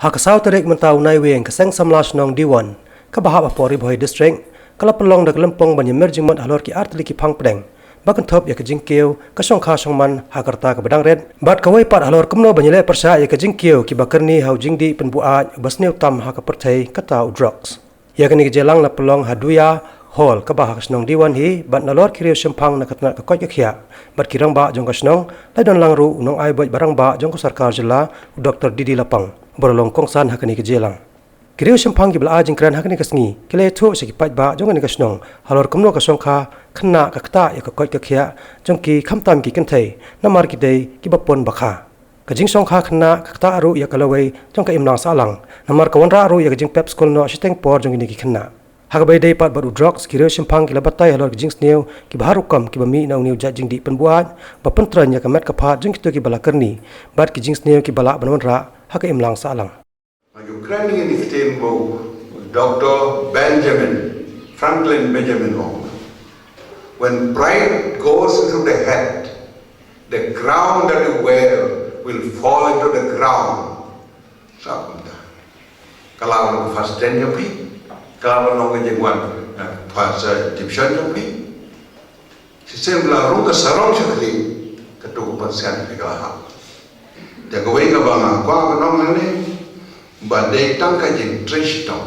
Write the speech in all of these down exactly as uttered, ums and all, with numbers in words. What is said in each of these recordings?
Ha ka saw tarik mynta u Naiwieng, ka Seng Samla Shnong D one, kaba hap hapoh Ri Bhoi District, ka la pynlong da ka lympung ban ïamir jingmut halor ki artylli ki phang pdeng ba kynthup ïa ka jingkiew ka shongkha shongman ha ka rta kaba dang rit, bad kawei pat halor kumno ban ïaleh pyrshah ïa ka jingkiew kiba kyrni ha u jingdih pynbuaid uba sniew tam ha ka pyrthei, kata u drugs. Ïa kane ka jingïalang la pynlong ha Duya Hall kaba ha ka shnong D one hi, bad nalor ki riew shemphang na ka tnat ka koit ka khiah bad ki rangbah jong ka shnong, la don lang ruh u nongai buit ba rangbah jong ka sorkar jylla, u Doktor D D Lapang, uba la long kongsan ha kane ka jingïalang. Ki riew shemphang kiba la ai jingkren ha kane ka sngi ki la ïathuh sha ki paidbah jong kane ka shnong halor kumno ka shongkha khynnah ka ktah ïa ka koit ka khiah jong ki, khamtam ki kynthei, namar ki dei kiba pun ba kha. Ka jingshongkha khynnah ka ktah ruh ïa ka lawei jong ka imlang sahlang, namar ka wanrah ruh ïa ka jingpep skul noh shiteng por jong kine ki khynnah. Ha kaba ïadei pat bad u drugs, ki riew shemphang ki la batai halor ki jingsniew kiba har rukom kiba mih na une u jait jingdih pynbuaid ba pyntrei ïa ka met ka phad jong kito kiba la kyrni, bad ki jingsniew kiba lah ban wanrah ha ka imlang sahlang. Nga ju kren ïa kane ka ktien ba u Doktor Benjamin Franklin Benjamin u ong, "When pride goes into the head, the crown that you wear will fall into the ground." Sa kumta. Ka la long first ten jong phi, ka la long ka jingwan, eh, first, eh, division jong phi. Shisien ba la rung ka sarong sha khlieh, kato ka pynsian phi ka la hap. Te kawei kaba nga kwah ban ong hangne, ba dei tang ka jingtrei shitom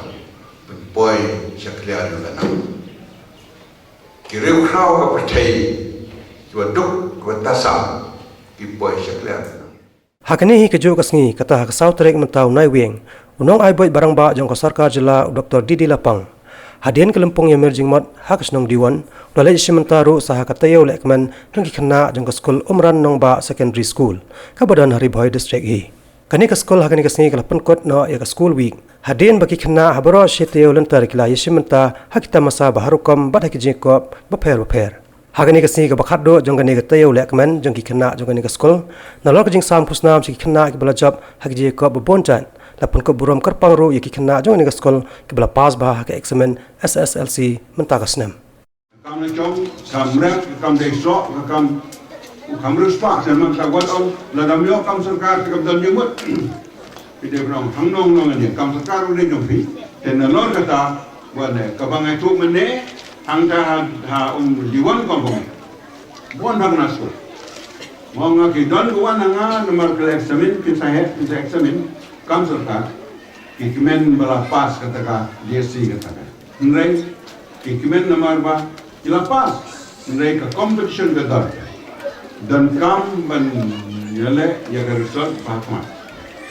ban poi sha khlieh ïa ka nam. Ki riew khraw ka pyrthei, kiba duk kiba tasam, ki poi sha khlieh ïa ka nam. Ha kane hi kajuh ka sngi, kata ha ka saw tarik mynta u Naiwieng, u nongai buit ba rangbah jong ka sorkar jylla, u Doktor D D Lapang, hadien ka lympung ïamir jingmut ha ka shnong D one, u la leit shim bynta ruh sa ha ka taïew lehkmen jong ki khynnah jong ka skul Umran Nongbah Secondary School, kaba don ha Ri Bhoi District hi. Kane ka skul ha kane ka sngi ka la pynkut noh ïa ka School Week, hadien ba ki khynnah ha baroh shi taïew lynter ki la ïashim bynta ha ki tamasa ba har rukom bad ha ki jingïakop bapher bapher. Ha kane ka sngi kaba khatduh jong kane ka taïew lehkmen jong ki khynnah jong kane ka skul, nalor ka jingsam khusnam sha ki khynnah kiba la jop ha ki jingïakop babun jait, la pynkup burom kyrpang ruh ïa ki khynnah jong kane ka skul kiba la pass bha ha ka eksamin S S L C mynta ka snem. Kam la jong, kam rep, kam dei soh, kam, kam riewspah, shen man ka wat ong, lada ym ïoh kam sorkar te kam don jingmut. Phi dei ban ong hangno hangno ngan ïa, kam sorkar u dei jong phi. Te nalor kata, wan ne, kaba nga ïathuh mynne, hangta ha, ha um liwan kong kong. Bun bha na skul. Mo nga ki don ki wan ha nga namar ki la eksamin, phin sa heh, phin sa eksamin, kam sorkar. Ki kmen ba la pass kata ka D S C kata ka. Hynrei ki kmen namar ba ki la pass. Hynrei ka competition ka don. Donkam ban ïaleh ïa ka result ba khmat.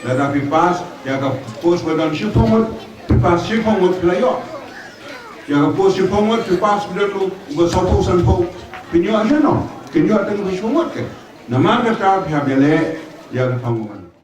Lada phi pass ïa ka post ba don shiphew ngut, phi pass shiphew ngut phi la ïoh. Ïa ka post shiphew ngut phi pass ba don u ba sawphew sanphew, phin ïoh shano? Phin ïoh tang ba shiphew ngut ke. Namar kata phi hap ïaleh ïa ka phew ngut.